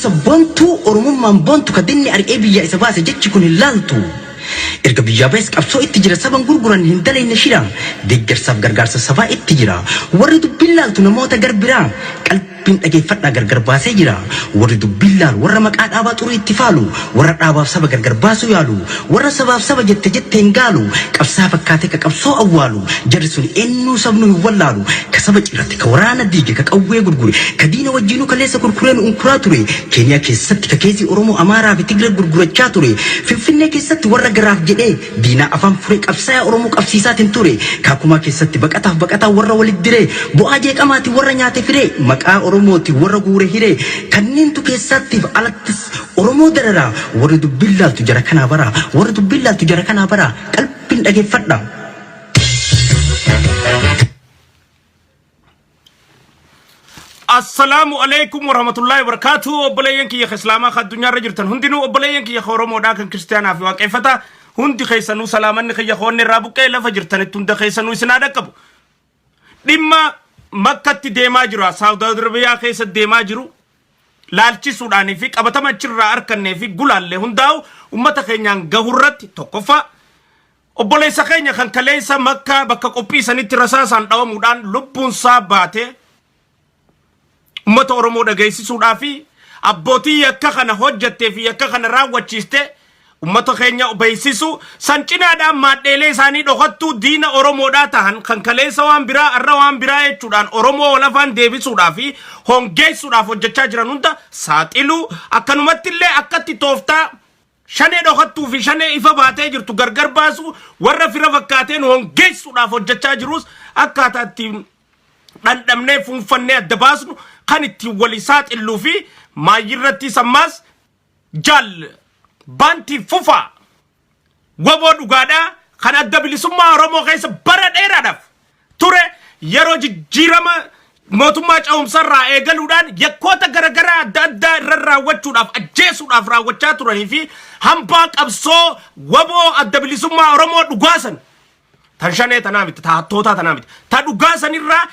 Sabboontuu Oromummaan boontu ka dinni ari'ee biyyaa isa baase jechi kun hin laaltu. Erga biyyaa bahes qabsoo itti jira saban gurguran hin dalayne shira. Deeggarsaaf gargaarsa sabaa itti jira. Warri dubbiin laaltu namoota gar biraa qalbiin dhageeffadhaa gargar baasee jira. Warri dubbiin laalu warra maqaa dhaabaa xurii itti faalu warra dhaabaaf saba gargar baasuu yaalu warra sabaaf saba jette jetteen gaalu qabsaa fakkaatee ka qabsoo awwaalu jarri sun ennuu sabnuu hin wallaalu ka saba cirate ka waraana diige ka qawwee gurgure ka diina wajjiinuu kaleessa kurkuree nu unkuraa ture Keeniyaa keessatti ka keezii Oromoo Amaaraa fi Tigree gurgurachaa ture Finfinnee keessatti warra garaaf jedhee diinaa afaan furee qabsaayaa Oromoo qabsiisaatiin ture Kaakumaa keessatti baqataaf baqataa warra walit diree bu'aa jeeqamaati warra nyaate firee maqaa Oromooti warra guure hiree kanneentu keessaattiif alattis Oromoo dararaa warri dubbiin laaltu jara kanaa baraa warri dubbiin laaltu jara kanaa baraa qalbiin dhageeffadha. Assalaamu alaikum warahmatullahi wabarakatuh. Obboleeyyan kiyya ka Islaamaa ka addunyaarra jirtan hundinuu obboleeyyan kiyya ka Oromoodhaa kan kiristaanaa fi waaqeffata hundi keessanuu salaamanni kiyya ka onnee irraa buqqee lafa jirtanitti hunda keessanuu isin haa dhaqqabu. Dhimma Makkatti deemaa jiru Saawud Arabiyaa keessa deemaa jiru laalchisuudhaanii fi qabatama achirraa arkannee fi gulaallee hundaa'u ummata keenyaan gahurratti tokkoffaa obboleessa keenya kan kaleessa Makkaa bakka qophii sanitti rasaasaan dhawamuudhaan lubbuunsaa baate ummata Oromoo dhageessisuudhaa fi abbootii yakka kana hojjattee fi yakka kana raawwachiiste ummata keenya beeksisu san cinaadhaan maadheelee isaanii dhokattuu diina Oromoodhaa tahan kan kaleessa waan biraa arra waan biraa jechuudhaan Oromoo walafaan deebisuudhaa fi hongeessuudhaaf hojjechaa jiran hunda saaxiluu akkanumatti illee akkatti tooftaa shanee dhokattuu fi shanee ifa baatee jirtu gargar baasu warra fira fakkaateen hongeessuudhaaf hojjechaa jirus akkaataa ittiin dhandhamnee fuunfannee adda baasnu kan ittiin walii saaxilluu fi maayyirrattis ammaas jaal baantii fufaa waboo dhugaadhaa kan adda bilisummaa Oromoo keessa bara dheeraadhaaf ture yeroo jijjiirama mootummaa ce'umsarraa eegaluudhaan yakkoota garaagaraa adda addaa irra raawwachuudhaaf ajjeesuudhaaf raawwachaa turanii fi hambaa qabsoo waboo adda bilisummaa Oromoo dhugaasan tan shanee tanaa miti ta hattootaa tanaa miti ta dhugaa sanirraa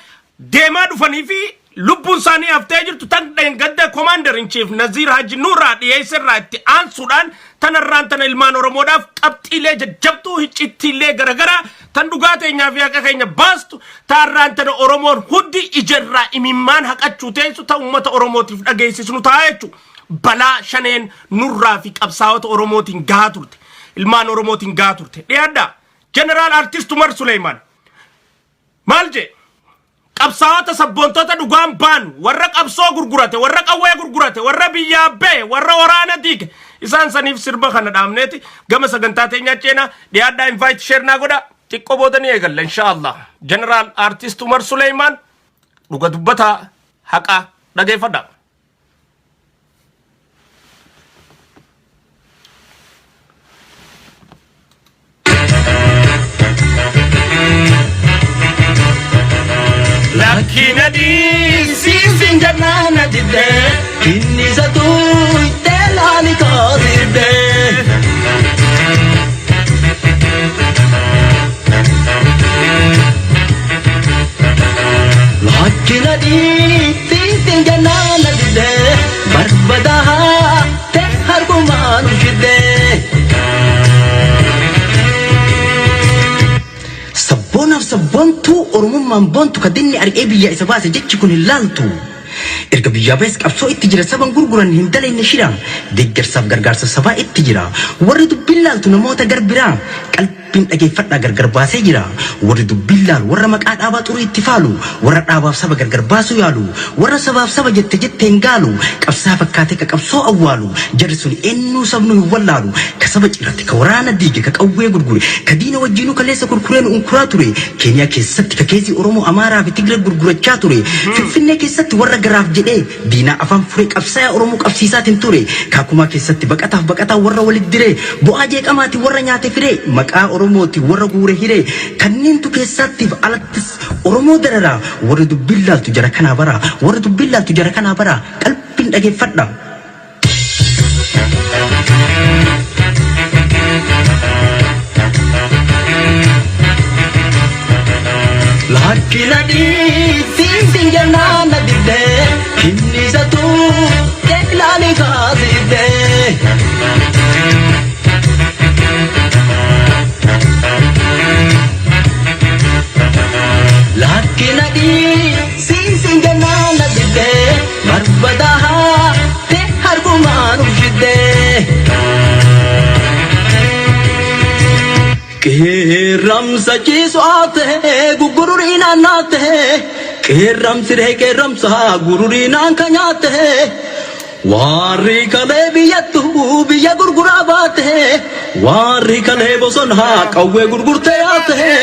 deemaa dhufanii fi lubbuun isaanii haftee jirtu tan dheengadda commander in chief Naziir Haji Nuuraa dhiyeesserraa itti aansuudhaan tanarraan tana ilmaan Oromoodhaaf qabxiilee jajjabduu hiccittiilee garagaraa tan dhugaa teenyaa fi haqa keenya baastu taarraan tana Oromoon hundi ijarraa imimmaan haqachuu teessu ta uummata Oromootiif dhageessisnu ta'a jechuudha. Balaa shaneen nurraa fi qabsaa'ota Oromootiin gahaa turte. Ilmaan Oromootiin gahaa turte. Dhiyaadhaa. Jeneraal Artist Umar Suleymaan maal jee qabsaa'ota sabboontota dhugaan baan warra qabsoo gurgurate warra qawwee gurgurate warra biyyaa ba'e warra waraana diige isaan saniif sirba kana dhaabneeti gama sagantaa teenyaa ceenaa dhiyaadhaa invite share naa godha xiqqoo booda ni eegalla insha Allah Jeneraal Artist Umar Suleymaan dhuga dubbataa haqa dhageeffadha. Lakki na dhiisiisin jennaan na didde Kinnisa tuuttee laali kaasirde. Lakki na dhiisiisin jennaan na didde Barbadaa te harkumaan ushidde. Sabboonaaf sabboontuu Oromummaan boontu ka dinni ari'ee biyyaa isa baase jechi kun hin laaltu. Erga biyyaa bahes qabsoo itti jira saban gurguran hin dalayne shira. Deeggarsaaf gargaarsa sabaa itti jira. Warri dubbiin laaltu namoota gar biraa qalbiin dhageeffadhaa gargar baasee jira. Warri dubbiin laalu warra maqaa dhaabaa xurii itti faalu warra dhaabaaf saba gargar baasuu yaalu warra sabaaf saba jette jetteen gaalu qabsaa fakkaatee ka qabsoo awwaalu jarri sun ennuu sabnuu hin wallaalu ka saba cirate ka waraana diige ka qawwee gurgure ka diina wajjiinuu kaleessa kurkuree nu unkuraa ture Keeniyaa keessatti ka keezii Oromoo Amaaraa fi Tigree gurgurachaa ture Finfinnee keessatti warra garaaf jedhee diinaa afaan furee qabsaayaa Oromoo qabsiisaatiin ture Kaakumaa keessatti baqataaf baqataa warra walit diree bu'aa jeeqamaati warra nyaate firee maqaa Oromooti warra guure hiree kanneentu keessaattiif alattis Oromoo dararaa warri dubbiin laaltu jara kanaa baraa warri dubbiin laaltu jara kanaa baraa qalbiin dhageeffadha. Lakki na dhiisiisin jennaan na didde kinnisatu ilaali. Qeerramsa ciisu aatee guggururii naannaatee qeerramsi ree qeerramsa gururii naan ka nyaatee warri kalee biyyattu biyya gurguraa baatee warri kalee bosonaa qawwee gurgurtee yaatee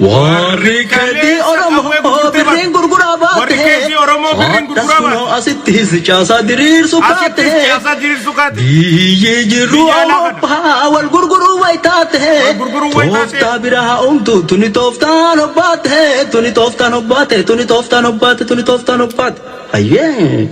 warri keetii Oromoo birriin gurguraa Warri baatee keetii Oromoo birriin haddas gurguraa kunoo baate. asittis caasaa diriirsu Asittis kaatee caasaa diriirsuu kaate. biyyi jirru Biyya alaa kana. Awurooppaa wal gurguruu wayitaate Wal gurguruu wayitaate. tooftaa bira haa uumtu tuni tooftaan hobbaate tuni tooftaan hobbaate tuni tooftaan hobbaate tuni tooftaan hobbaate hayyee.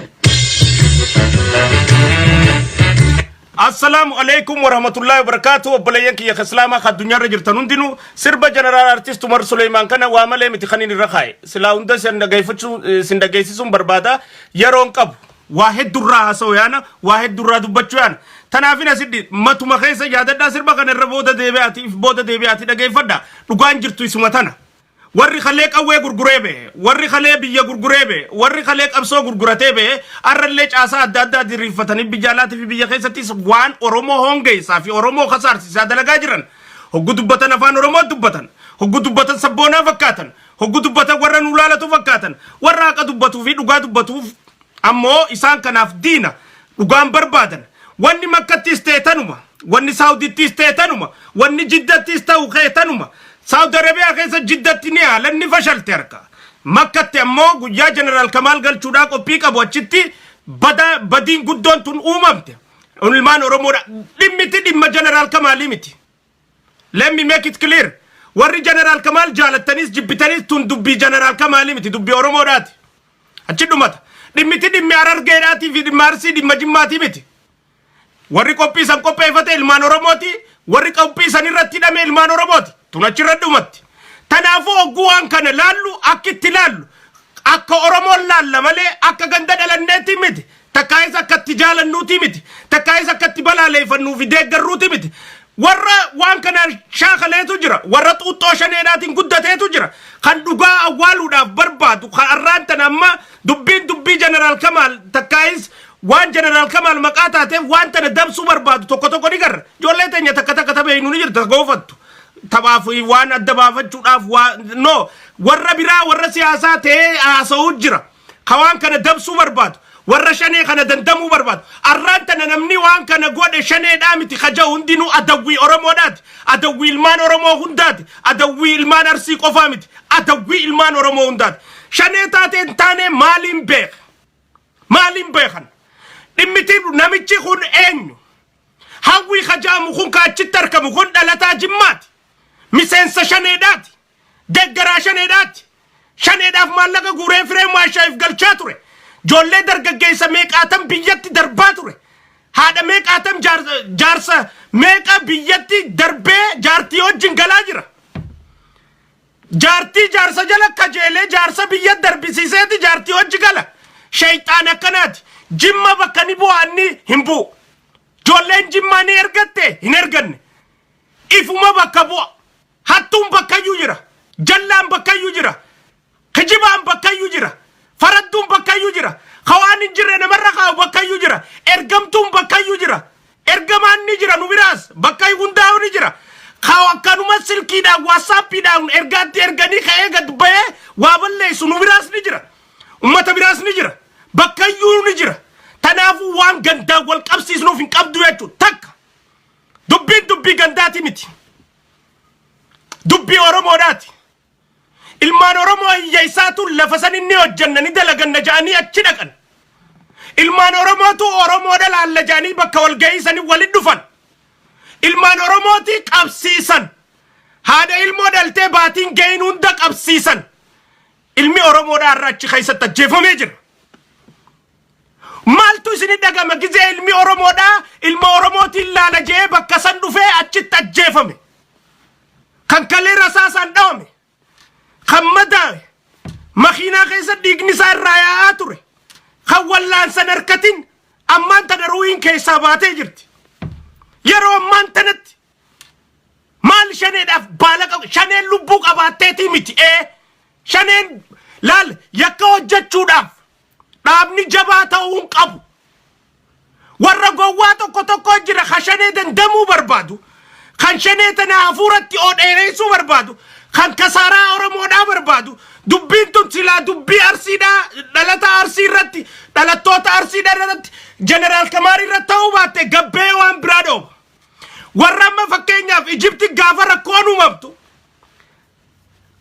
Assalaamu alaikum warahmatullahi wabarakatuh. Obboleeyyan kiyya islaamaa kan addunyaarra jirtan hundinuu, sirba Jeneraal Artist Umar Suleymaan kana waa malee miti kan inni irra kaa'e. Silaa hunda isin dhageeffachuu isin dhageessisuun barbaada. Yeroon qabu. Waa hedduurraa haasa'u yaana, waa hedduurraa dubbachuu yaana. Tanaafin asitti matuma keessa yaadadhaa, sirba kana irra booda deebi'aati, if booda deebi'aati dhageeffadha. Dhugaan jirtu isuma tana. Warri kalee qawwee gurguree ba'e, warri kalee biyya gurguree ba'e, warri kalee qabsoo gurguratee ba'e, har'allee caasaa adda addaa diriirfatanii biyya alaatii fi biyya keessattis waan Oromoo hongeessaa fi Oromoo kasaarsisaa dalagaa jiran. Hoggu dubbatan afaan Oromoo dubbatan, hoggu dubbatan sabboonaa fakkaatan, hoggu dubbatan warra nu laalatu fakkaatan, warra haqa dubbatuu fi dhugaa dubbatuuf ammoo isaan kanaaf diina dhugaan barbaadan. Wanni Makkattis ta'e tanuma, wanni Saawudittis ta'e tanuma, wanni Jiddattis ta'u ka'e tanuma. Saawud Arabiyaa keessa Jiddatti ni haalan ni fashalte harka. Makkatti ammoo guyyaa Jeneraal Kamaal galchuudhaa qophii qabu achitti bada badiin guddoon tun uumamte. Ilmaan Oromoodha. Dhimmiti dhimma Jeneraal Kamaalii miti. Let me make it clear. Warri Jeneraal Kamaal jaalattanis jibbitanis tun dubbii Jeneraal Kamaalii miti, dubbii Oromoodhaati. Achi dhumata. Dhimmiti dhimmi Harargeedhaatii fi dhimma Arsii, dhimma Jimmaatii miti. Warri qophii san qopheeffate ilmaan Oromooti. Warri qophii san irratti hidhame ilmaan Oromooti. Tun achirra dhumatti. Tanaafuu hogguu waan kana laallu akka itti laallu akka Oromoon laalla malee akka ganda dhalanneetti miti. Takkaayis akka itti jaalannuuti miti. Takkaayis akka itti balaaleeffannuu fi deeggarruuti miti. Warra waan kana shaakaleetu jira. Warra xuuxxoo shaneedhaatiin guddateetu jira. Kan dhugaa awwaaluudhaaf barbaadu. Kan arraan tana amma dubbiin dubbii Jeneraal Kamaal takkaayis waan Jeneraal Kamaal maqaa taateef waan tana dabsuu barbaadu tokko tokko ni garra. Ijoollee teenya takka takka taphee nu ni jirta goofattu. Taphaaf waan adda baafachuudhaaf waa no warra biraa warra siyaasaa ta'ee haasa'uu jira. Ka waan kana dabsuu barbaadu. Warra shanee kana dandamuu barbaadu. Arraan tana namni waan kana godhe shaneedhaa miti kaja'u hundinuu adawwii Oromoodhaati. Adawwii ilmaan Oromoo hundaati. Adawwii ilmaan Arsii qofaa miti. Adawwii ilmaan Oromoo hundaati. Shanee taatee hin taane maaliin beeka? Maaliin beekan? Dhimmiti namichi kun eenyu? Hawwii kajaamu kun ka achitti argamu kun dhalataa Jimmaati. Miseensa shaneedhaati. Deeggaraa shaneedhaati. Shaneedhaaf maallaqa guuree firee maashaaif galchaa ture. Ijoollee dargaggeessa meeqaatam biyyatti darbaa ture. Haadha meeqaatam, jaarsa meeqa biyyatti darbee jaartii wajjin galaa jira. Jaartii jaarsa jala kajeelee jaarsa biyya darbisiiseeti jaartii wajji gala. Shayxaan akkanaati. Jimma bakka ni bu'aa inni hin bu'u. Ijoolleen Jimmaa ni ergatte hin erganne. Ifuma bakka bu'a. Hattuun bakkayyuu jira. Jallaan bakkayyuu jira. Kijibaan bakkayyuu jira. Faradduun bakkayyuu jira. Kawaan hin jirre namarra kaa'u bakkayyuu jira. Ergamtuun bakkayyuu jira. Ergamaan ni jira, nu biraas bakka hundaa'u ni jira. Kaa'u akkanuma silkiidhaan, WhatsAppiidhaan ergaatti erganii ka'ee gad bahee waa balleessu nu biraas ni jira. Ummata biraas ni jira. Bakkayyuu ni jira. Tanaafuu waan gandaan wal qabsiisnuuf hin qabdu jechuudha. Takka. Dubbiin dubbii gandaati miti. Dubbii Oromoodhaati. Ilmaan Oromoo hiyyeessaatu lafa san inni hojjanna ni dalaganna ja'anii achi dhaqan. Ilmaan Oromootu Oromoodha laalla ja'anii bakka walgahii sanii walitti dhufan. Ilmaan Oromooti qabsiisan. Haadha ilmoo dhaltee baatiin gahin hunda qabsiisan. Ilmi Oromoodhaa irra achi keessatti ajjeefamee jira. Maaltu isini dhagama gizee ilmi Oromoodhaa ilma Oromootiin laala je'ee bakka san dhufee achitti ajjeefame? Kan kalee rasaasaan dhawame, kan madaawe, makiinaa keessa dhiigni isaa irraa yaa'aa ture, kan wallaansan harkatin ammaan tana ruuhiin keessaa baatee jirti. Yeroo ammaan tanatti maal shaneedhaaf baala qabu? Shaneen lubbuu qabaatteetii miti. Ee, shaneen laal yakka hojjechuudhaaf dhaabni jabaa ta'uu hin qabu. Warra gowwaa tokko tokko jira ka shanee dandamuu barbaadu. Kan shanee tana hafuuratti oo dheereessuu barbaadu, kan kasaaraa Oromoodhaa barbaadu, dubbiin tun silaa dubbii Arsiidhaa, dhalata Arsii irratti, dhalattoota Arsiidhaa irratti, Jeneraal Kamaar irratti ta'uu baatte gabbee waan biraa dhooba. Warra amma fakkeenyaaf Ijipti gaafa rakkoon uumamtu,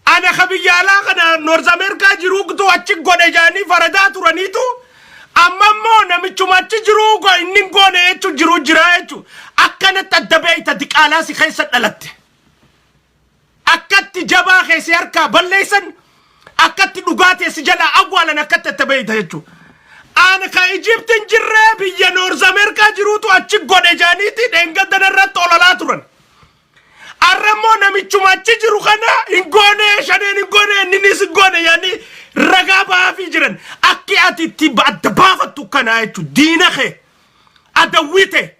ana ka biyya alaa kana North Ameerikaa jiruutu achi godhe jaanii faradaa turaniitu, amma immoo namichuma achi jiruu inni hin goone jechuun jiruu jira jechuun. Akkanatti adda beeyta diqaalaa si keessa dhalatte. Akkatti jabaa keessi harkaa balleessan, akkatti dhugaa si jalaa awwaalan, akkatti adda beeyta jechuudha. Ana ka Ijiptiin jirree biyya North Ameerikaa jiruutu achi godhe jaaniiti dheengaddan irratti ololaa turan. Arra immoo namichuma achi jiru kana hin goone, shaneen hin goone, inninis hin goone yaani ragaa baafii jiran. Akki ati itti adda baafattu kanaa jechuudha. Diina kee adawwii ta'e,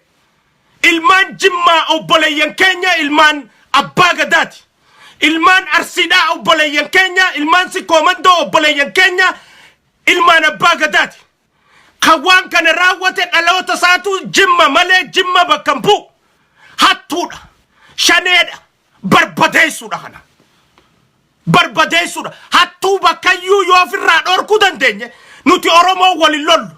ilmaan Jimmaa obboleeyyan keenya, ilmaan abbaa gadaati. Ilmaan Arsiidhaa obboleeyyan keenya, ilmaan Sikkoomandoo obboleeyyan keenya, ilmaan abbaa gadaati. Kan waan kana raawwate dhaloota isaatu Jimma malee Jimma bakka hin bu'u. Hattuudha. Shaneedha. Barbadeessuudha kana. Barbadeessuudha. Hattuu bakkayyuu yoo ofirraa dhorkuu dandeenye, nuti Oromoo walin lollu.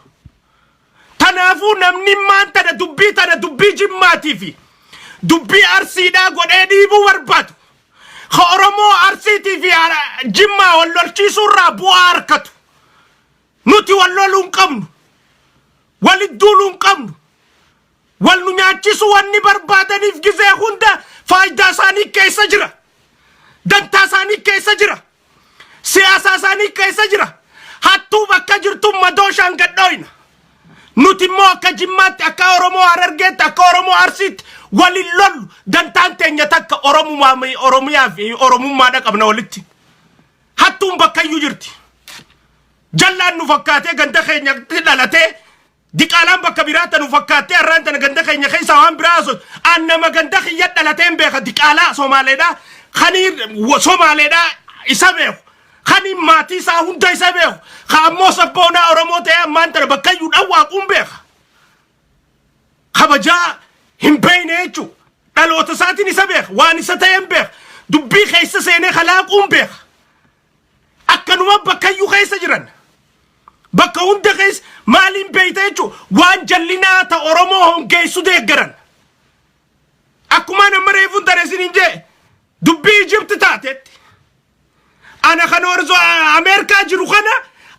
Tanaafuu namni maan tana dubbii tana dubbii Jimmaatii fi dubbii Arsiidhaa godhee dhiibuu barbaadu, ka Oromoo Arsiitii fi Jimmaa wal lolchiisuu irraa bu'aa harkatu. Nuti wal loluu hin qabnu. Walit duuluu hin qabnu. Wal nu nyaachisu wanni barbaadaniif gizee hunda faayidaa isaanii keessa jira. Dantaa isaanii keessa jira. Siyaasaa isaanii keessa jira. Hattuu bakka jirtu madooshaan gadhooyna. Nuti immoo akka Jimmaatti, akka Oromoo Harargeetti, akka Oromoo Arsiitti walin lollu. Dantaan teenya takka, Oromumaa, Oromiyaa fi Oromummaadha qabna walitti. Hattuun bakkayyuu jirti. Jallaan nu fakkaatee ganda keenyatti dhalatee, diqaalaan bakka biraatti nu fakkaattee har'aan tana ganda keenya keessaa waan biraa haasoo. An nama ganda kiyya dhalateen beeka. Diqaalaa Somaaleedhaa, kanii Somaaleedhaa isa beeku, kanii maatii isaa hunda isa beeku, ka ammoo sabboonaa Oromoo ta'ee ammaan tana bakkayyuu dhawwaaquun beeka. Kabajaa hin beekne jechuudha. Dhaloota isaatiin isa beeka, waan isa ta'e hin beeka, dubbii keessa seenee kalaaquun beeka. Akkanuma bakkayyuu keessa jiran, bakka hunda keessa. Maaliin beeyta jechuun, waan jallinaa ta Oromoo hongeessu deeggaran. Akkuma nama reefuun tare isiniin jee, dubbii Ijipti taatetti, ana kan orzo Ameerikaa jiru kana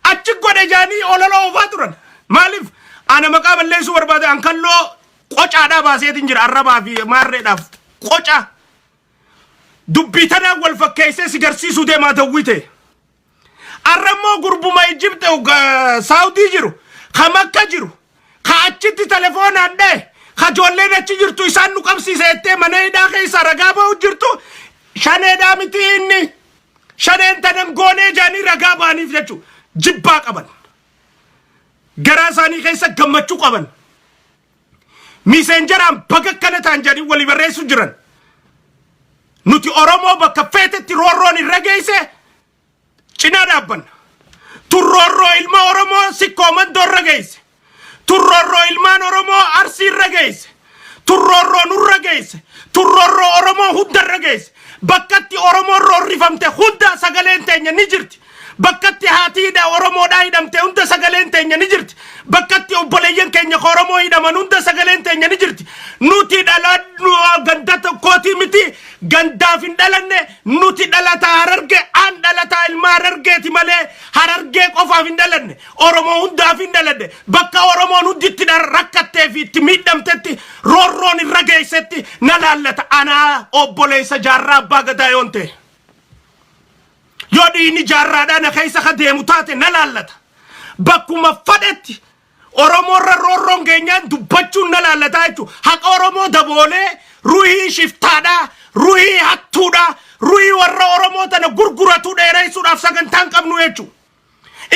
achi godhe jaanii olola oofaa turan. Maaliif ana maqaa balleessuu barbaade? An kalloo qocaadhaa baaseetiin jira, arrabaa fi maarreedhaaf qoca. Dubbii tanaan wal fakkeessee si garsiisuu deemaa dawwite. Arrammoo gurbuma Ijipte, Saawudii jiru, ka Makka jiru, ka achitti telefoonaan dhahe, ka ijoolleen achi jirtu isaan nu qabsiise jettee mana hidhaa keessaa ragaa ba'u jirtu, shaneedhaa miti inni. Shaneen tanan goonee jaanii ragaa ba'aniif jechuudha. Jibbaa qaban. Garaa isaanii keessa gammachuu qaban. Messengeraan baga akkana ta'an jedhanii walii barreessuu jiran. Nuti Oromoo bakka feetetti roorroon irra geesse cinaa dhaabbanna. Turroorroo ilma Oromoo Sikkoo Mandoo irra geesse. Turroorroo ilmaan Oromoo Arsii irra geesse. Turroorroo nurra geesse. Turroorroo Oromoo hunda irra geesse. Bakkatti Oromoon roorrifamte hunda sagaleen teenya ni jirti. Bakkatti haati hidha Oromoodhaa hidhamte hunda sagaleen teenya ni jirti. Bakkatti obboleeyyan keenya ka Oromoo hidhaman hunda sagaleen teenya ni jirti. Nuti dhalannu ganda tokkootii miti, gandaaf hin dhalanne. Nuti dhalataa Harargee, an dhalataa ilma Harargeeti malee Harargee qofaaf hin dhalanne. Oromoo hundaaf hin dhalanne. Bakka Oromoon hundi itti rakkattee fi itti miidhamtetti, roorroon irra geessetti na laallata. Anaa obboleessa Jaarraa Abbaa Gadaa yoon ta'e, yoo dhiigni jaarraadhaa na keessa ka deemu taate, na laallata. Bakkuma fadhetti Oromoorra roorroon geenyaan dubbachuun na laallataa jechuudha. Haqa Oromoo daboolee ruhii shiftaadhaa, ruhii hattuudhaa, ruhii warra Oromoo tana gurguratu dheeressuudhaaf sagantaan qabnu jechuudha.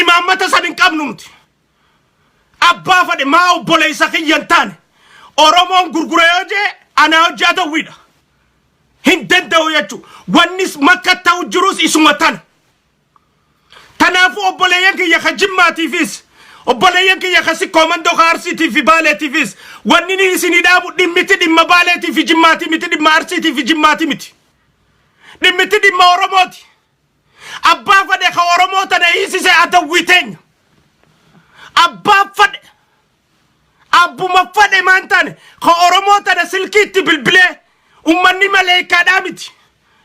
Imaammata san hin qabnu nuti. Abbaa fadhe maa obboleessa kiyya hin taane Oromoon gurgura yoo jee, anaa hojii adawwiidha. Hin danda'u jechuudha. Wannis makka ta'u jirus isuma tana. Kanaafuu obboleeyyan kiyya ka Jimmaatiifis, Obboleeyyan kiyya ka Sikkoo Mandoo, ka Arsiitii fi Baaleetiifis wanni inni isinii dhaabu, dhimmiti dhimma Baaleetii fi Jimmaatii miti, dhimma Arsiitii fi Jimmaatii miti. Dhimmiti dhimma Oromooti. Abbaa fadhe ka Oromoo tana hiisise adawwii teenya. Abbaa fadhe, abbuma fadhe maan taane ka Oromoo tana silkiitti bilbilee, ummanni maleekaadhaa miti,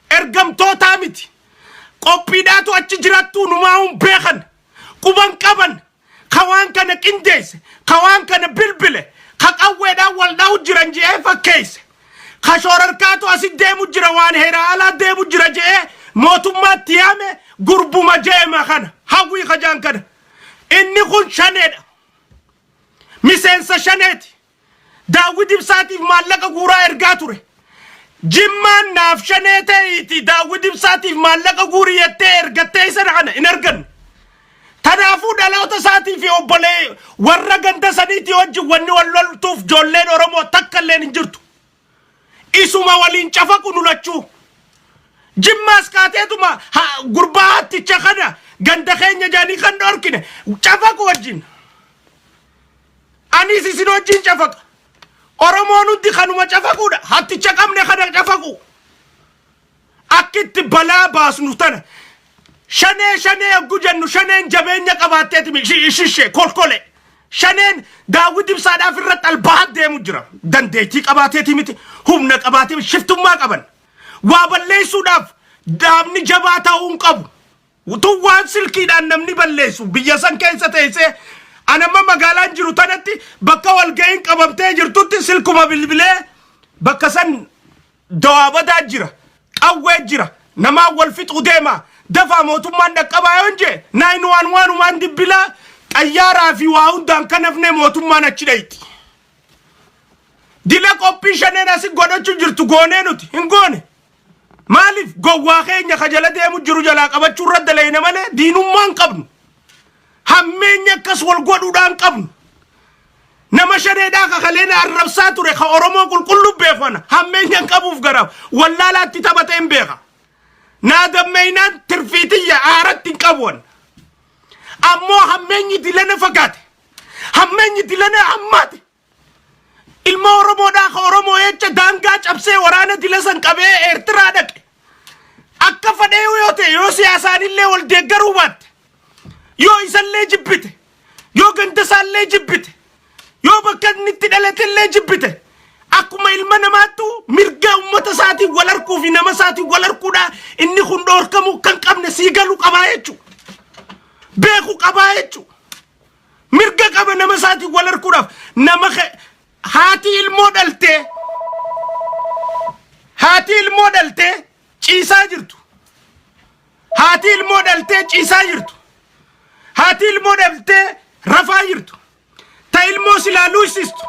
ergamtootaa miti, qophiidhaatu achi jirattuu numaa hun beekan, quban qaban. Ka waan kana qindeesse, ka waan kana bilbile, ka qawweedhaan wal dha'u jiran je'ee fakkeesse, ka shoorarkaatu asit deemu jira, waan heeraa alaa deemu jira je'ee mootummaatti yaame, gurbuma je'ema kana hawwii kajaan kana. Inni kun Shaneedha, miseensa Shaneeti. Daawwit Ibsaatiif maallaqa guuraa ergaa ture. Jimmaan naaf Shanee ta'eeti Daawwit Ibsaatiif maallaqa guurii jettee ergattee isa kana hin arganne. Tanaafuu dhaloota isaatii fi obbolee warra ganda saniitii wajjin wanni wal loltuuf ijoolleen Oromoo takka illeen hin jirtu. Isuma waliin cafaqu nu lachuu. Jimmaas kaateetuma gurbaa hatticha kana ganda keenya jaanii kan dhorkine cafaqu wajjin. Anis isin wajjin cafaqa. Oromoon hundi kanuma cafaquudha. Hatticha qabne kana cafaqu. Akkitti balaa baasnu tana. Shanee, Shanee yoggu jennu, Shaneen jabeenya qabaatteeti shishee kolkole. Shaneen Daawwit Ibsaadhaaf irratti albahaa deemu jira. Dandeettii qabaateeti miti. Humna qabaatee shiftummaa qaban. Waa balleessuudhaaf dhaabni jabaa ta'uu hin qabu. Tun waan silkiidhaan namni balleessu biyya san keessa teessee, anamma magaalaan jiru tanatti bakka walga'iin qabamtee jirtutti silkuma bilbilee bakka san dawaabadaa jira, qawwee jira, namaa wal fixuu deema, dafaa mootummaan dhaqqabaa yoon jee, nine one one umaan dibbilaa, xayyaaraa fi waa hundaan kan hafne mootummaan achi dhayti. Dila qophii Shaneen asi godhachuu jirtu goonee nuti hin goone. Maaliif? Gowwaa keenya ka jala deemu jiru jalaa qabachuu irra dalayna malee diinummaa hin qabnu. Hammeenya akkas wal godhuudhaan qabnu. Nama Shaneedhaa ka kaleena arrabsaa ture, ka Oromoo qulqulluu beeku, ana hammeenya hin qabuuf garaaf wallaalaatti taphatee hin beeka. Naa dammeeynaan tirfiitiyya aaratti hin qabu ana. Ammoo hammeenyi dilana fagaate. Hammeenyi dilana hammaate. Ilma Oromoodhaa ka Oromoo jecha daangaa cabsee waraana dila san qabee Eertiraa dhaqe. Akka fadhee yoo ta'e, yoo siyaasaanillee wal deeggaruu baatte, yoo isallee jibbite, yoo ganda isaallee jibbite, yoo bakka inni itti dhalatellee jibbite, akkuma ilma namaattu mirga uummata isaatiin wal arguu fi nama isaatiin wal arguudhaa inni kun dhoorkamuu kan qabne sii galuu qabaa jechuudha. Beekuu qabaa jechuudha. Mirga qaba nama isaatiin wal arguudhaaf. Nama haati ilmoo dhaltee ciisaa jirtu, haati ilmoo dhaltee ciisaa jirtu, haati ilmoo dhaltee rafaa jirtu, ta ilmoo silaa luusistu,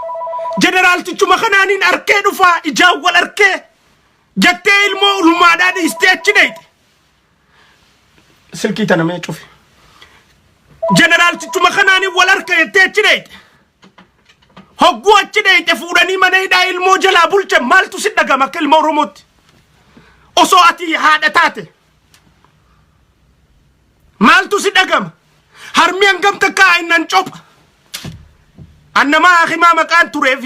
jeneraaltichuma kanaaniin arkee dhufaa, ijaan wal arkee jettee ilmoo ulmaadhaa dhiistee achi dheeyte. Silkii tana mee cufi. Jeneraaltichuma kanaaniin wal harka jettee achi dheeyte. Hogguu achi dheeyte fuudhanii mana hidhaa ilmoo jalaa bulchan, maaltu si dhagama akka ilma Oromootti? Osoo ati haadha taate maaltu si dhagama? Harmi hangam takka aannan copha? Annamaa haakimaa maqaan tureef,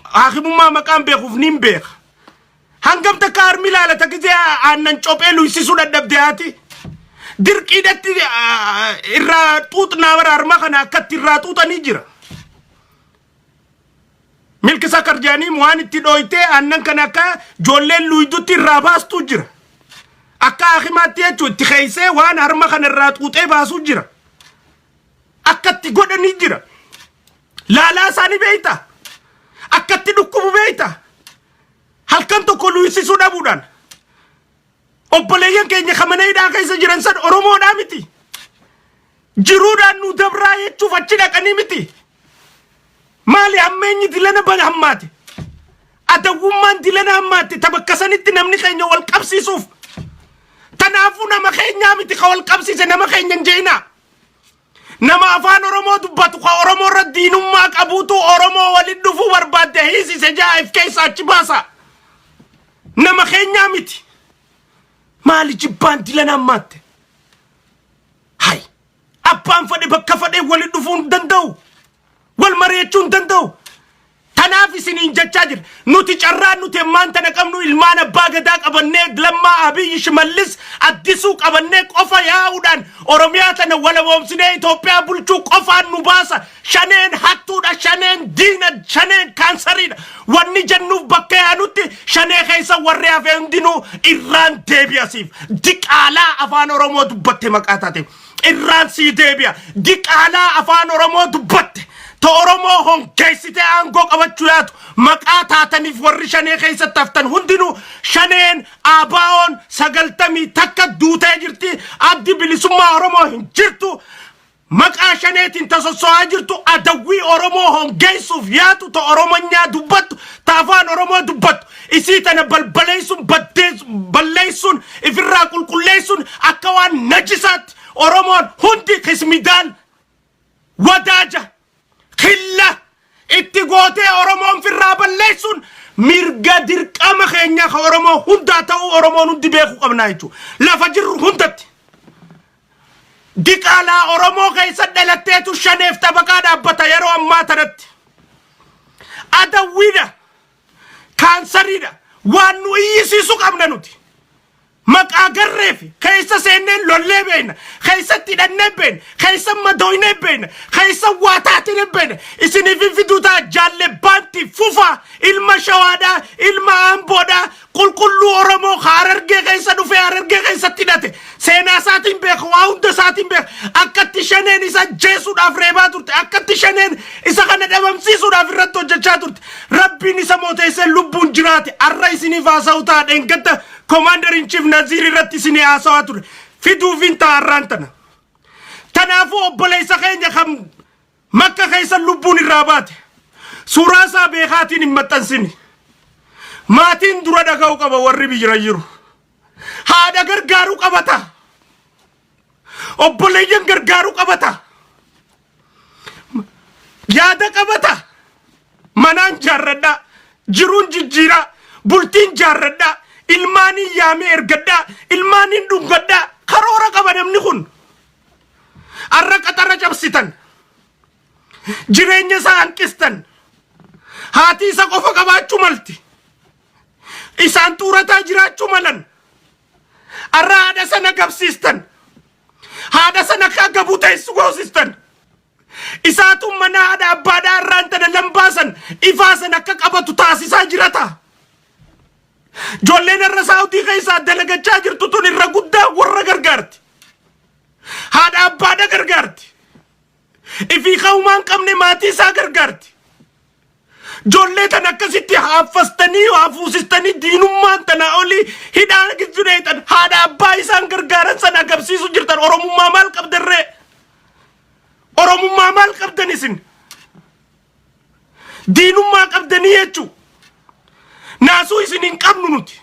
haakimummaa maqaan beekuuf niin beeka. Hangam takka harmi ilaalata gisee aannan cophee luysisuu dadhabde haati? Dirqiidhatti irraa xuuxnaa bara harma kana akkatti irraa xuuxanii jira. Milkisa karjaanii waan itti dhooytee aannan kana akka ijoolleen luydutti irraa baastuu jira. Akka haakimaatti jechuun itti keeysee waan harma kana irraa xuuxee baasuu jira. Akkatti godhanii jira. Laalaa isaanii beeyta. Akkatti dhukkubu beeyta. Halkan tokko luysisuu dhabuudhaan obboleeyyan keenya kan mana hidhaa keessa jiran san Oromoodhaa miti. Jiruudhaan nu dabraa jechuuf achi dhaqanii miti. Maali hammeenyi dilana bana hammaate? Adawwummaan dilana hammaatte ta bakka sanitti namni keenya wal qabsiisuuf. Tanaafuu nama keenyaa miti ka wal qabsiise, nama keenya hin je'inaa. Nama afaan Oromoo dubbatu ka Oromoo irra diinummaa qabuutu Oromoo waliin dhufuu barbaadde hiisise ja'a if keessa achi baasa. Nama keenyaa miti. Maali jibbaan dilana hammaatte? Hay. Abbaan fedhe bakka fedhe walitti dhufuu hin danda'u. Wal mari'achuu hin danda'u. Tanaaf isiniin jechaa jira. Nuti carraan nuti ammaan tana qabnu ilmaan abbaa gadaa qabannee, Lammaa, Abiyyi, Shimallis, Addisuu qabannee qofa yaa'uudhaan Oromiyaa tana walaboomsinee Itoophiyaa bulchuu qofaan nu baasa. Shaneen hattuudha, shaneen diina, shaneen kaansariidha. Wanni jennuuf bakka yaanutti shanee keessa warri hafe hundinuu irraan deebi'asiif. Diqaalaa afaan Oromoo dubbatte maqaa taate. Irraan sii deebi'a. Diqaalaa afaan Oromoo dubbatte. Ta Oromoo hongeessitee aangoo qabachuu yaatu maqaa taataniif warri shanee keessatti haftan hundinuu, shaneen ABO'n 91 duutee jirti. Addi Bilisummaa Oromoo hin jirtu. Maqaa shaneetiin tasosso'aa jirtu, adawwii Oromoo hongeessuuf yaatu, ta Oromonyaa dubbattu, ta afaan Oromoo dubbattu, isii tana balbaleessuun, balleessuun, ifirraa qulqulleessuun akka waan najisaatti Oromoon hundi kismidaal wadaaja killa itti gootee Oromoon firraa balleessuun mirga dirqama keenya ka Oromoo hundaa ta'uu Oromoon hundi beekuu qabnaa jechuudha. Lafa jirru hundatti. Diqaalaa Oromoo keessa dhalatteetu shaneef xabaqaa dhaabbata yeroo ammaa tanatti. Adawwiidha. Kaansariidha. Waan nu iyyisiisu qabna nuti. Maqaa garree fi keessa seennee lollee beekna. Keessatti hidhannee beekna. Keessa madooynee beekna. Keessa waa taatinee beekna. Isiniif hin fiduu ta'a jaalle baanti fufaa, ilma Shawaadhaa, ilma Amboodhaa, qulqulluu Oromoo Harargee keessa dhufee Harargee keessatti hidhate. Seenaa isaatiin beeka, waa hunda isaatiin beeka. Akkatti shaneen isa ajjeesuudhaaf reebaa turte. Akkatti shaneen isa kana dhabamsiisuudhaaf irratti hojjechaa turte. Rabbiin isa mooteessee lubbuun jiraate. Arra isiniif haasa'u ta'a, dheengadda Commander in Chief Naziir irratti isinii haasawaa ture. Fiduufin ta'a arraan tana. Kanaafuu obboleessa keenya kan Makka keessa lubbuun irraa baate, suuraa isaa beekaatiin hin maxxansini. Maatiin dura dhaga'uu qaba, warri biyya jiru. Haadha gargaaruu qabata. Obboleeyyan gargaaruu qabata. Yaada qabata. Manaan jaarradhaa. Jiruun jijjiiraa. Bultiin jaarradhaa. Ilmaaniin yaamee ergadhaa. Ilmaaniin dhungadhaa. Karoora qaba namni kun. Arra qaxara cabsitan. Jireenya isaa hanqistan. Haati isa qofa qabaachuu malti. Isaan xuurataa jiraachuu malan. Arra haadha sana gabsiistan. Haadha sana akka gabuu teessu goosistan. Isaatu mana haadha abbaadhaa irraan tana lambaasan ifaa san akka qabatu taasisaa jirata. Ijoolleen irra Saawutii keessaa dalagachaa jirtu tun irra guddaa warra gargaarti. Haadha abbaadha gargaarti. Ifii ka'umaa hin qabne maatii isaa gargaarti. Ijoollee tan akkasitti haaffastanii, haafuusistanii, diinummaan tanaa olii hidhaa gidduu haadha abbaa isaan gargaaran sana agarsiisu jirtan. Oromummaa maal qabdarree? Oromummaa maal qabdan isin? Diinummaa qabdanii jechuu. Naasuu isin hin qabnu nuti.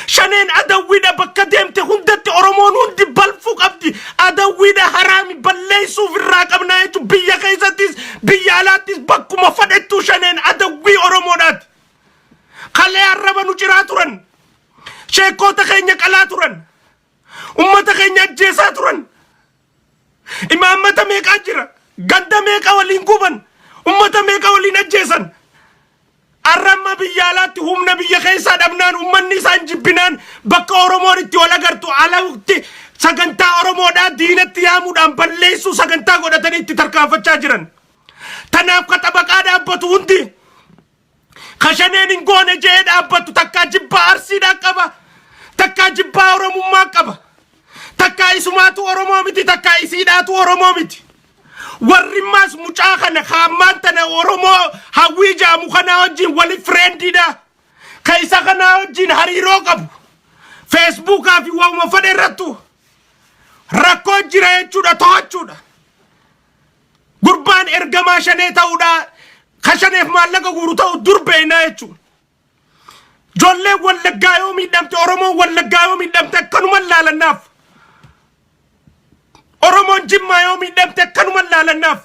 Shaneen adawwiidha, bakka deemte hundatti Oromoon hundi balfuu qabdi. Adawwiidha, haraami, balleessuuf irraa qabnaa jechuun biyya keessattis biyya alaattis bakkuma fadhettuu shaneen adawwii Oromoodhaati. Kalee arraba nu ciraa turan. Sheekkoota keenya qalaa turan. Ummata keenya ajjeesaa turan. Imaammata meeqaa jira? Ganda meeqa waliin guban? Ummata meeqa waliin ajjeesan? Arramma biyya alaatti humna biyya keessaa dhabnaan, ummanni isaan jibbinaan, bakka Oromoon itti wal agartu alatti sagantaa Oromoodhaa diinatti yaamuudhaan balleessuu sagantaa godhatanii itti tarkaanfachaa jiran. Tanaaf ka xabaqaa dhaabbatu hundi, ka shaneen hin goone je'ee dhaabbatu, takkaa jibbaa Arsiidhaa qaba, takkaa jibbaa Oromummaa qaba, takkaa isumaatu Oromoo miti, takkaa isiidhaatu Oromoo miti. Warri maas mucaa kana kaammaan tana Oromoo Hawwii jaamu kanaa wajjin wali friendiidha. Ka isa kanaa wajjin hariiroo qabu. Feesbuukaa fi waanuma fedhe irrattu rakkoo jira jechuudha, to'achuudha. Gurbaan ergamaa shanee ta'uudha. Ka shaneef maallaqa guuru ta'u dur beeknaa jechuudha. Ijoolleen Wallaggaa yoo miidhamte, Oromoon Wallaggaa yoo miidhamte akkanuma laalannaaf. Oromoon Jimmaa yoo miidhamte akkanuma laalannaaf.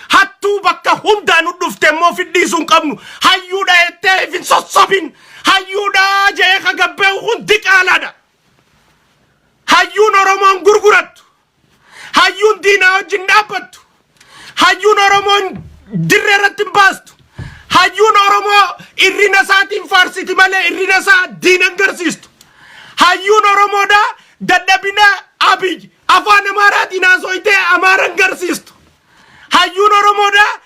Hattuu bakka hundaa nu dhufte immoo fidhiisuu hin qabnu. Hayyuudha jettee if hin sossobin. Hayyuudha jee ka gabbee hundi qaalaadha. Hayyuun Oromoon gurgurattu. Hayyuun diinaa wajjin dhaabbattu. Hayyuun Oromoon dirree irratti hin baastu. Hayyuun Oromoo irrina isaatiin faarsiti malee irrina isaa diina hin garsiistu. Hayyuun Oromoodhaa dadhabina Abiy afaan Amaaraatiin haasoytee Amaara hin garsiistu. Hayyuun Oromoodhaa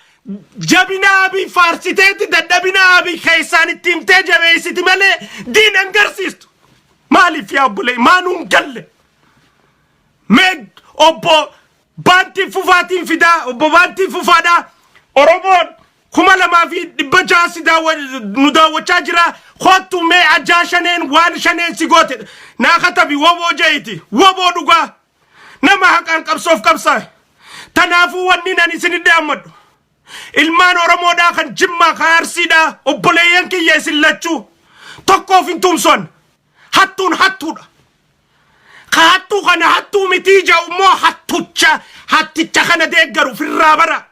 jabina Abiy faarsiteeti dadhabina Abiy keessaan itti himtee jabeessiti malee diina hin garsiistu. Maaliif yaa obbolee maanuu hin galle? Mee obbo Baantii Fufaatiin fidaa, obbo Baantii Fufaadhaa Oromoon 2600 si nu daawwachaa jira. Kottu mee ajaa shaneen waan shaneen si goote naa katabi woboo je'iti woboo dhugaa nama haqaan qabsoof qabsaa'e. Tanaafuu wanni nan isin dhaammadhu ilmaan Oromoodhaa kan Jimmaa kan Arsiidhaa obboleeyyan kiyya isin lachuu tokkoof hin tumson hattuun hattuudha. Ka hattuu kana hattuu mitii jedhu immoo hattucha hatticha kana deeggaru firraa bara.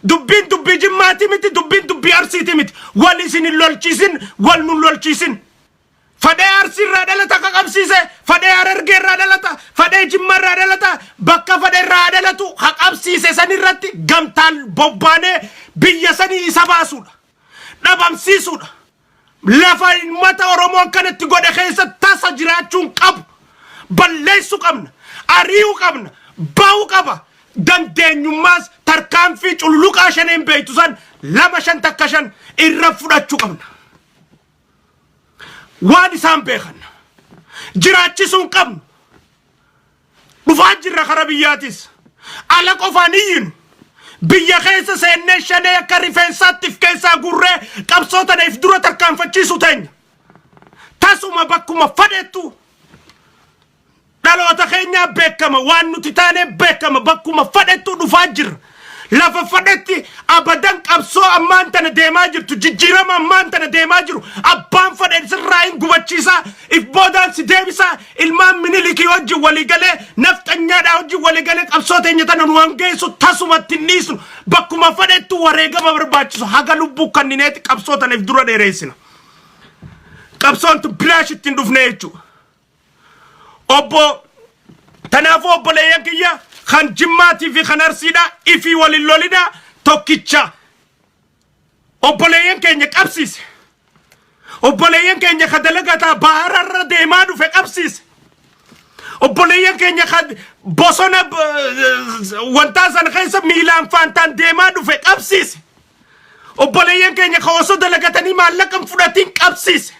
Dubbiin dubbii Jimmaati miti, dubbiin dubbii Arsiiti miti. Wal isin hin lolchiisin, wal nun lolchiisin. Fadhee Arsii irraa dhalata ka qabsiise, fadhee Harargee irraa dhalata, fadhee Jimma irraa dhalata, bakka fadhe irraa dhalatu ka qabsiise san irratti gamtaan bobbaanee biyya sanii isa baasuudha. Dhabamsiisuudha. Lafa uummata Oromoo akkanatti godhe keessa tasa jiraachuun qabu. Balleessuu qabna. Ari'uu qabna. Ba'uu qaba. Dandeenyummaas tarkaanfii cululuqaa shaneen beektu san 2 5 takka 5 irra fudhachuu qabna. Waan isaan beekan jiraachisuu hin qabnu. Dhufaa jirra kara biyyaatis. Ala qofaan iyyinu. Biyya keessa seennee shanee akka rifeensaatti if keessaa guurree qabsoo tana if dura tarkaanfachiisu teenya. Tasuma bakkuma fadhettu dhaloota keenyaa beekama waan nuti taanee beekama bakkuma fadhettu dhufaa jirra. Lafa fadhetti abadan qabsoo ammaan tana deemaa jirtu jijjiirama ammaan tana deemaa jiru abbaan fadhe sirraa hin gubachiisaa if boodaan si deebisaa ilmaan Minilikii wajjin walii galee nafxanyaadhaa wajjin walii galee qabsoo teenya tana nu hangeessu tasumatti hin dhiisnu bakkuma fadhettu wareegama barbaachisu haga lubbuu kannineeti qabsoo tana if dura dheereessina. Qabsoon tun bilaash ittiin dhufne jechuudha. Obbo tanaafuu obboleeyyan kiyya kan Jimmaatii fi kan Arsiidha ifii walin lolina tokkicha obboleeyyan keenya qabsiise. Obboleeyyan keenya ka dalagataa bahararra deemaa dhufe qabsiise. Obboleeyyan keenya ka bosona wantaa sana keessa miilaan faantaan deemaa dhufe qabsiise. Obboleeyyan keenya ka osoo dalagatanii maallaqa hin fudhatiin qabsiise.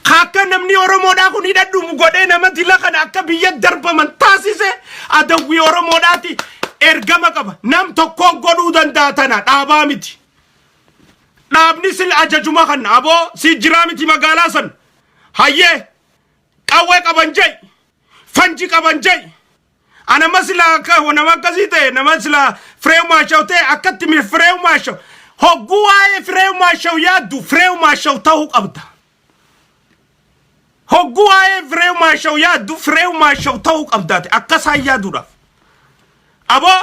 Ka akka namni Oromoodhaa kun hidhadhu godhee nama dila kana akka biyya darbaman taasise adawwii Oromoodhaati ergama qaba. Nam tokko godhuu danda'a tana dhaabaa miti. Dhaabni sil ajajuma kan aboo si jiraa miti magaalaa san. Hayyee qawwee qaban jai fanji qaban jai. Anama silaa akka nama akkasii ta'e nama silaa fireew maashaw ta'e akkatti mi fireew maashaw hogguu waa'ee fireew maashaw yaaddu fireew maashaw ta'uu qabda. Hogguu waa'ee fireew maashaw yaaddu fireew maashaw ta'uu qabdaate akkasaan yaaduudhaaf. Aboo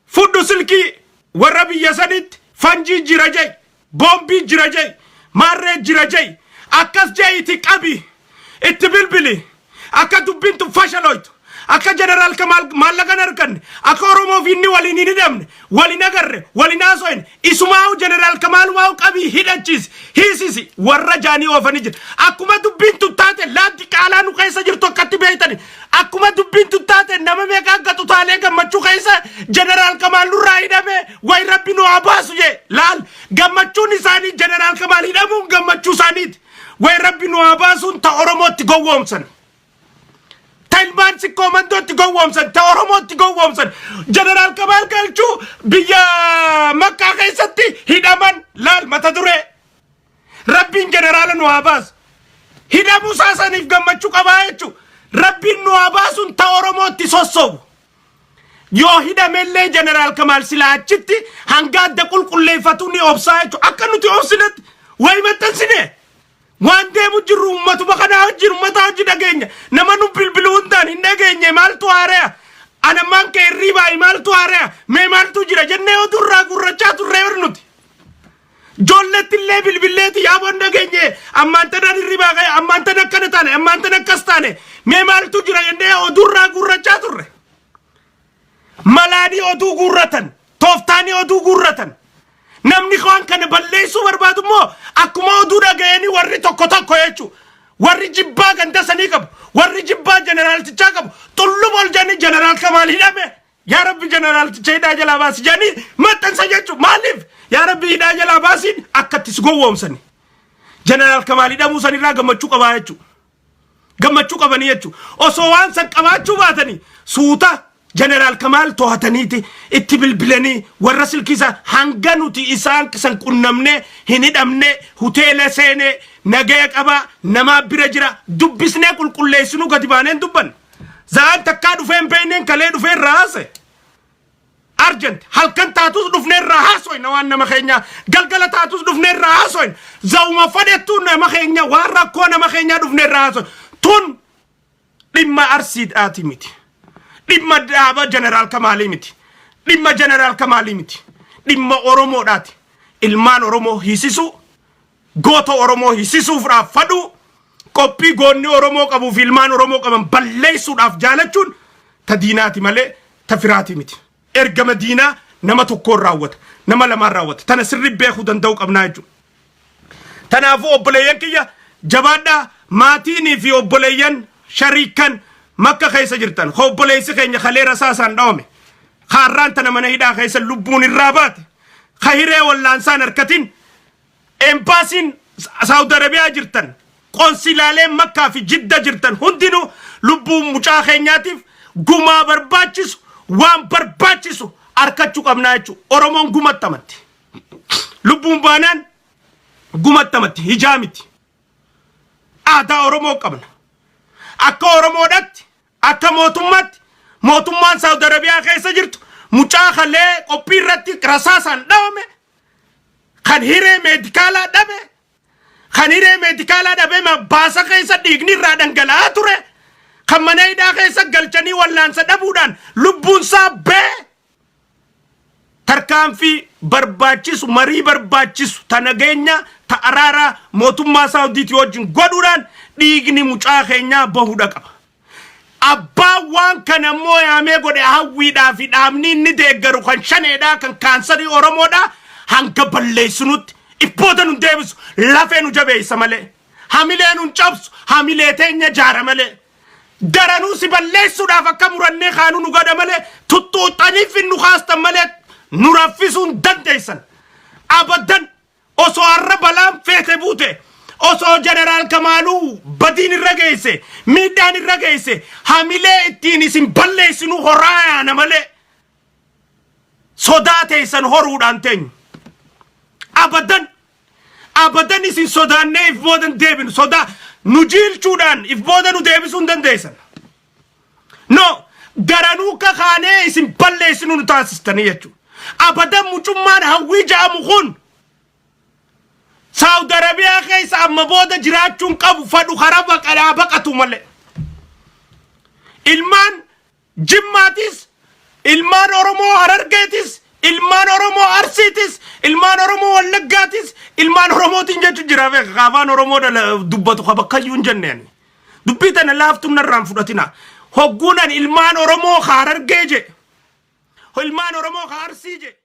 Fudhu silkii warra biyya sanitti fanjii jira ja'i, boombii jira ja'i, maarree jira ja'i, akkas ja'iiti qabi, itti bilbili, akka dubbiin tun fashaloytu, akka Jeneraal Kamaal maallaqa hin arganne, akka Oromoo fi inni waliin hin hidhamne, wal hin agarre, wal hin haasoyne, isumaa'u Jeneraal Kamaalumaa'u qabii hidhachiisi, hiisisi, warra jaanii oofanii jira. Akkuma dubbiin tun taate laaddi qaalaa nu keessa jirtu akkatti beektani. Akkuma dubbiin tun taate nama meeqa akka xutaalee gammachuu keessa Jeneraal Kamaal nurraa hidhame way rabbi nu haa baasu jee laal gammachuun isaanii Jeneraal Kamaal hidhamuun gammachuu isaaniiti. Way rabbi nu haa baasuun ta Oromootti gowwoomsan. Ta ilmaan sikkoo mandootti gowwoomsan ta Oromootti gowwoomsan. Jeneraal Kamaal Galchuu biyya Makkaa keessatti hidhaman laal mata duree. Rabbiin jeneraala nu haa baasu. Hidhamuu isaa saniif gammachuu qabaa jechuudha. Rabbiin nu haa baasuun ta Oromootti sossobu. Yoo hidhamellee jeneraal Kamaal silaa achitti hanga adda qulqulleeffatu ni obsaa jechuudha. Akka nuti obsinetti wayi maxxansine. Waan deemu jirru uummatuma kanaa wajjin uummataa wajjin dhageenya. Nama nu bilbiluu hundaan hin dhageenye maaltu haare'a? Anammaan kee hirriibaayi maaltu haare'a? Mee maaltu jira jennee oduu irraa gurrachaa turree nuti. Ijoolleetti illee bilbilleeti yaaboon dhageenye ammaan tana hirribaa ka'e ammaan tana akkana taane ammaan tana akkas taane mee maaltu jira jennee oduurraa gurrachaa turre. Malaanii oduu guurratan, tooftaanii oduu guurratan. Namni waan kana balleessuu barbaadu immoo akkuma oduu dhaga'anii warri tokko tokko jechuudha. Warri jibbaa ganda sanii qabu, warri jibbaa jeneraaltichaa qabu, xulluma ol jedhanii jeneraal Kamaal hidhame. Yaa Rabbi, jeneraalticha hidhaa jalaa baasi jedhanii maxxansa jechuudha. Maaliif? Yaa Rabbi, hidhaa jalaa baasiin akka itti si gowwoomsani. Jeneraal Kamaal hidhamuu sanirraa gammachuu qabaa jechuudha. Gammachuu qabanii jechuudha. Osoo waan san qabaachuu baatanii suuta jeneraal Kamaal to'ataniiti itti bilbilanii warra silkii isaa hanga nuti isaan san qunnamnee hin hidhamne, hoteela seenee nagaya qabaa, namaa bira jira, dubbisnee qulqulleessinuu gadi baaneen dubbanne. Za'aan takkaa dhufee hin beekneen kalee dhufee irraa haase. Argent halkan taatus dhufnee irraa haasoyna, waan nama keenya galgala taatus dhufnee irraa haasoyna, zawuma fadhettuu nama keenya, waan rakkoo nama keenyaa dhufnee irraa haasoyna. Tun dhimma Arsiidhaati miti, dhimma dhaaba jeneraal Kamaalii miti, dhimma jeneraal Kamaalii miti, dhimma Oromoodhaati. Ilmaan Oromoo hiisisuu, goota Oromoo hiisisuufhaaf fadhuu, qophii goonni Oromoo qabuu fi ilmaan Oromoo qaban balleessuudhaaf jaalachuun ta diinaati malee ta firaati miti. Ergama diinaa nama tokkoon raawwata, nama lamaan raawwata. Tana sirri beekuu danda'uu qabnaa jechuudha. Tanaafuu obboleeyyan kiyya, jabaadhaa. Maatiinii fi obboleeyyan shariikan Makka keessa jirtan, obboleessi keenya kalee rasaasaan dhawame, kaarraan tana mana hidhaa keessa lubbuun irraa baate, ka hiree wallaansaan harkatin, embaasiin Saawud Arabiyaa jirtan, qonsilaaleen Makkaa fi Jidda jirtan hundinuu lubbuun mucaa keenyaatiif gumaa barbaachisu, waan barbaachisu harkachuu qabnaa jechuudha. Oromoon gumattamatti. Lubbuun baanaan gumattamatti, hijaa miti. Aadaa Oromoo qabna. Akka Oromoodhatti, akka mootummaatti, mootummaan Saawud Arabiyaa keessa jirtu mucaa kalee qophii irratti rasaasaan dhawame, kan hiree meedikaalaa dhabe, kan hiree meedikaalaa dhabe, baasa keessa dhiigni irraa dhangala'aa ture, kan mana hidhaa keessa galchanii wallaansa dhabuudhaan lubbuunsaa bee, tarkaanfii barbaachisu, marii barbaachisu, ta nageenya, ta araaraa mootummaa Saawudiitii wajjin godhuudhaan dhiigni mucaa keenyaa bahuudha qaba. Abbaan waan kana immoo yaamee godhe, Hawwiidhaa fi dhaabni inni deeggaru kan Shaneedhaa, kan kaansarii Oromoodhaa, hanga balleessinutti ibbooda nu deebisu, lafee nu jabeessa malee, hamilee nu cabsu, hamilee teenya jaara malee, daranuu si balleessuudhaaf akka murannee kaanuu nu godha malee, tuttuuxxaniif nu kaastan malee nu raffisuu hin dandeessan. Abadan. Osoo har'a balaan feete buute, osoo jeneraal Kamaaluu badiin irra geesse, miidhaan irra geesse, hamilee ittiin isin balleessinu horaa yaana malee sodaa teessan horuudhaan teenyu. Abadan, abadan isin sodaannee if boodan deebinu. Sodaa nu jiilchuudhaan if booda nu deebisuu hin dandeessan. No, daranuu kakaanee isin balleessinu nu taasistanii jechuudha. Abadan mucummaan Hawwii ja'amu kun Saawud Arabiyaa keessa amma booda jiraachuun qabu, fadhu karaa baqadhaa baqatu malee. Ilmaan Jimmaatis, ilmaan Oromoo Harargeetis, ilmaan Oromoo Arsiitis, ilmaan Oromoo Wallaggaatis, ilmaan Oromootiin jechuun jira beeka. Afaan Oromoo dubbatu ka bakkayyuu hin jenneen. Dubbii tana laaftuun narraan fudhatina. Hogguunan ilmaan Oromoo Harargee je, ilmaan Oromoo Arsii je.